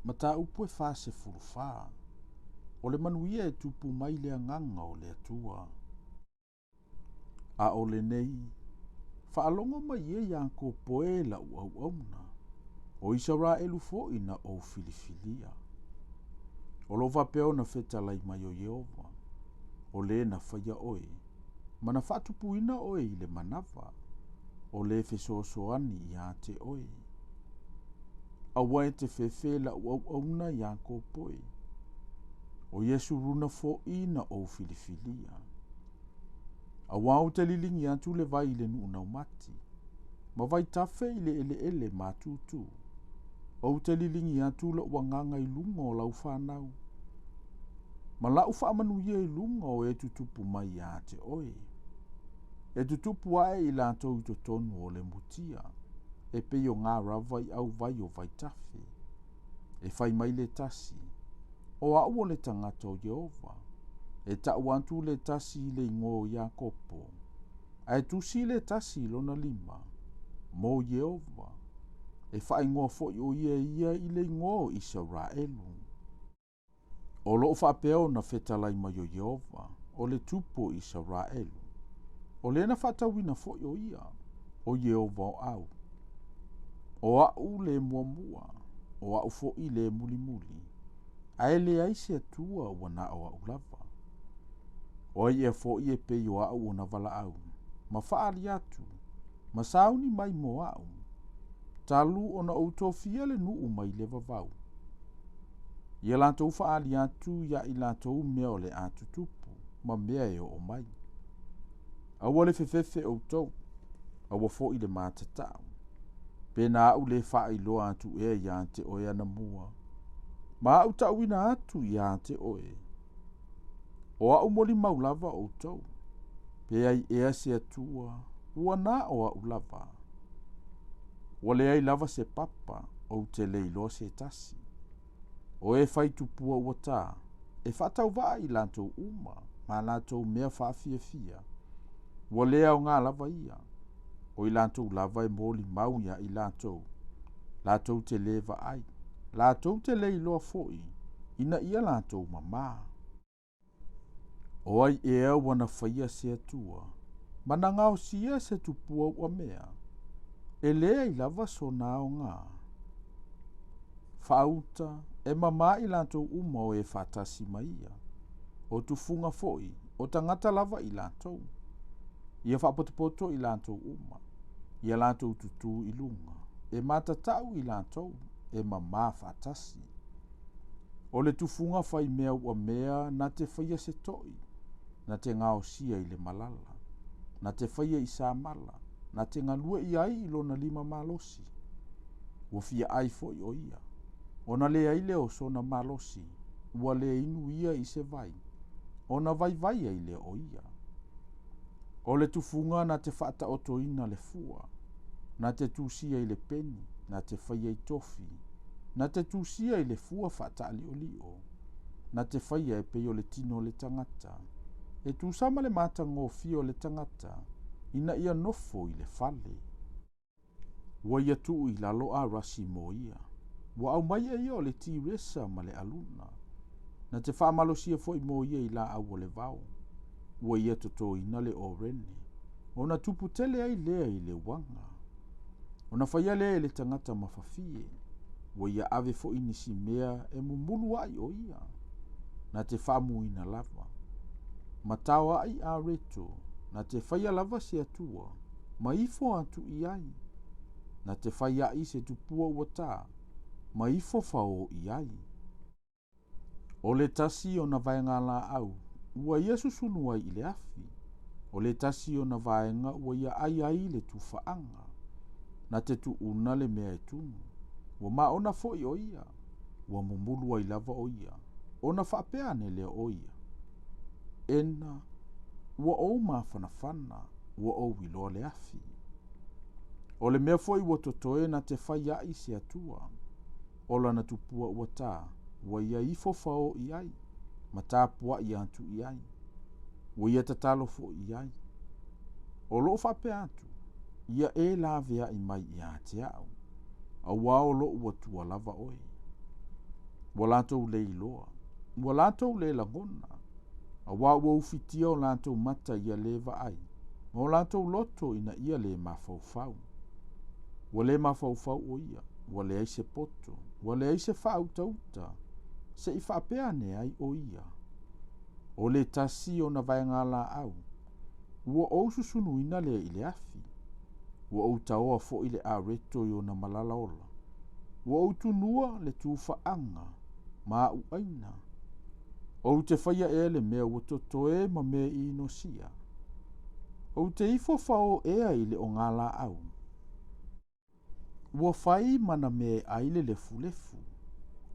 Mataupu e 44. O le manuia e tupu mai le agaga o le Atua. A o lenei, faalogo mai e Iakopo e la'u auauna, o Isaraelu fo'i na ou filifilia. O lo'o faapea ona fetalai mai o Ieova, o lē na faia oe, ma na faatupuina oe i le manava, o lē fesoasoani iā te oe. Aua e te fefe la'u auauna Iakopo e, o Iesuruna fo'i na ou filifilia. Auā ou te liligi atu le vai i le nuu naumati, ma vaitafe i le eleele matutu. Ou te liligi atu lo'u agaga i luga o lau fanau, ma la'u faamanuia i luga o e tutupu mai iā te oe. E tutupu ae i latou i totonu o le mutia, e pei o garava i auvai o vaitafe. E fai mai le tasi, O a'u o le tagata o Ieova. E ta'u atu le tasi i le igoa o Iakopo, ae tusi le tasi i lona lima, mo Ieova. E faaigoa foi o ia e ia i le igoa o Isaraelu. O lo'o faapea ona fetalai mai o Ieova, o le Tupu o Isaraelu, o lē na faatauina foi o ia, o Ieova o au. O a'u le muamua, o a'u fo'i le mulimuli, ae leai se Atua ua na o a'u lava. O ai ea fo'i e pei o a'u ona valaau, ma fa'aali atu, ma sauni mai mo a'u, talu ona ou tofia le nuu mai le vavau. Ia latou fa'aali atu iā i latou mea o le a tutupu, ma mea e oo mai. Aua le fefefe outou, aua fo'i le matata'u. Pe na a'u lē faailoa atu ea iā te oe anamua, ma a'u ta'uina atu iā te oe. O a'u molimau lava outou, pe ai ea se Atua, ua na o a'u lava. Ua leai lava se papa, ou te le iloa se tasi. O e fai tupua ua tā, e faatauvaa i latou uma, ma latou mea faafiafia, ua le aogā lava ia, o i latou lava e molimau iā i latou, latou te lē vaai, latou te le iloa fo'i, ina ia latou mamā. O ai ea ua na faia se Atua, ma na gaosia se tupua uamea, e leai lava sona aogā. Faauta, e mamā i latou uma o e faatasi ma ia, o tufuga foi, o tagata lava i latou. Ia faapotopoto i latou uma, ia latou tutū i luga, e matatau i latou, e mamā faatasi. O le tufuga fai mea uamea na te faia se to'i, na te gaosia i le malala, na te faia i samala, na te galue i ai i lona lima malosi. Ua fia ai foi o ia, ona leai lea o sona malosi, ua le inu ia i se vai, ona vaivai ai lea o ia. O le tufuga na te faataotoina le fua, na te tusia i le peni, na te faia i tofi, na te tusia i le fua faataaliolio, na te faia e pei o le tino o le tagata, e tusa ma le matagofie o le tagata, ina ia nofo i le fale. Ua ia tuu i lalo Arasi mo ia. Ua aumai e ia o le Tiresa ma le Aluna. Na te faamalosia foi mo ia i laau o le vao. Ua ia totoina le Orene, ona tupu tele ai lea i le uaga. Ona faia lea e le tagata mafafie. Ua ia ave foi nisi mea e mumulu ai o ia. Na te faamuina lava. Ma tao ai Areto, na te faia lava se Atua, ma ifo atu i ai. Na te fai ai se tupua ua tā, ma ifo faō i ai. O le tasi ona vaega laau, ua ia susunu ai i le afi. O le tasi ona vaega ua ia ai ai le tufaaga. Na te tuuna le mea e tunu. Ua maona foi o ia, ua mumulu ai lava o ia, ona faapea ane lea o ia, Ena, ua ou mafanafana, ua ou iloa le afi. O le mea foi ua totoe na te fai ai se Atua, o lana tupua ua tā, ua ia ifo faō i ai, ma tapuai atu i ai. Ua ia tatalo foi i ai. O loo faapea atu, ia e laveai mai iā te a'u, auā o lo'u Atua lava oe. Ua latou le iloa, ua latou le lagona, auā ua ufitia o latou mata ia le vaai, ma o latou loto ina ia le mafaufau. Ua le mafaufau o ia, ua leai se poto, ua leai se faautauta, se i faapea ane ai o ia. O le tasi ona vaegalaau, ua ou susunuina lea i le afi. Ua ou taoa foi le areto i ona malala ola. Ua ou tunua le tufaaga ma a'u aina. Ou te faia ea le mea ua totoe ma mea i inosia. Ou te ifo fao ea i le ogalaau. Ua fai ma na mea e ai le lefulefu.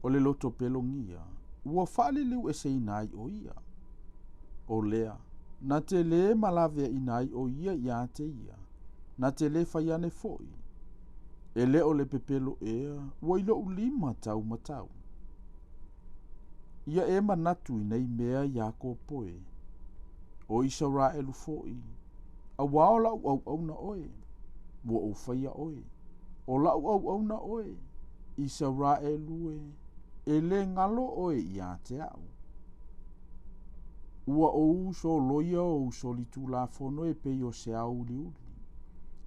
O le loto pelogia, ua faaliliueseina ai o ia. O lea, na te lē malaveaina ai o ia iā te ia, na te lē fai ane foi. E le o le pepelo ea ua i loʻu lima tau matau. Ia e manatu i nei mea Iakopo e, o Isaraelu foi, auā o laʻu auauna oe, ua ou faia oe, o laʻu auauna oe, Isaraelu e, e lē galo oe iā te aʻu. Ua ou soloia ou solitulafono e pei o se ao uliuli,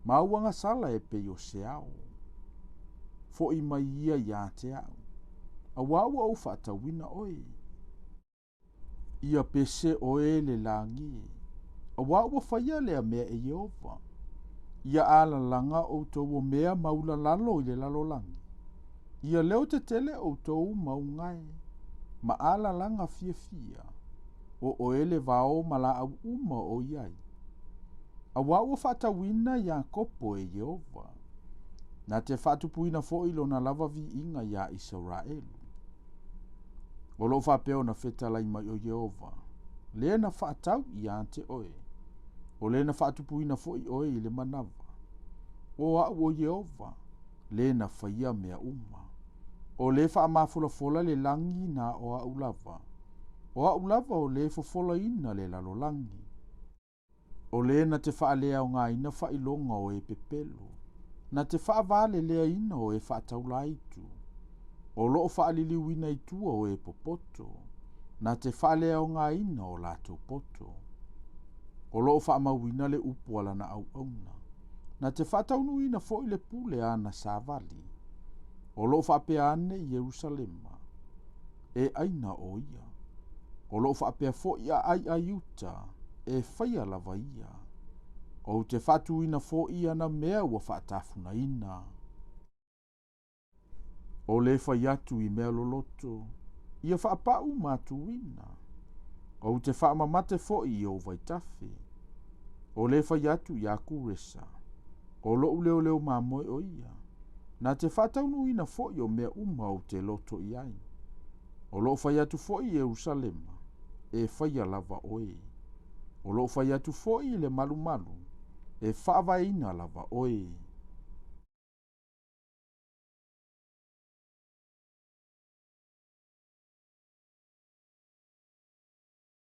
ma ou agasala e pei o se ao. Foʻi mai ia iā te aʻu, auā ua ou faatauina oe. Ia pese oe le lagi e, auā ua faia lea mea e Ieova. Ia alalaga outou o mea maulalalo i le lalolagi. Ia leo tetele outou mauga e, ma alalaga fiafia, o oe le vao ma laau uma o i ai. Auā ua faatauina Iakopo e Ieova, na te faatupuina foi lona lava viiga iā Isaraelu. O loo faapea ona fetalai mai o Ieova, le na faatau iā te oe, o le na faatupuina foi oe i le manava. O aʻu o Ieova, le na faia mea uma. O le faamafolafola le lagi na o aʻu lava. O aʻu lava o le fofolaina le lalolagi. O le na te faaleaogaina faailoga o e pepelo, na te faavaleleaina o e faataulaitu. O loo faaliliuina i tua o e popoto, na te faaleaogaina o latou poto. O loo faamauina le upu a lana auauna, na te faataunuuina foi le pule a ana savali. O loo faapea ane i Ierusalema, e aina o ia. O loo faapea foi aai a Iuta, e faia lava ia. Ou te faatuina foi ana mea ua faatafunaina. O le fai atu i mea loloto, ia faapau matuina. Ou te faamamate foi i ou vaitafe. O le fai atu iā Kuresa, o loʻu leoleo mamoe o ia, na te faataunuuina foi o mea uma ou te loto i ai. O loo fai atu foi i Ierusalema, e faia lava oe. O loo fai atu foi i le malumalu, e faavaeina lava oe.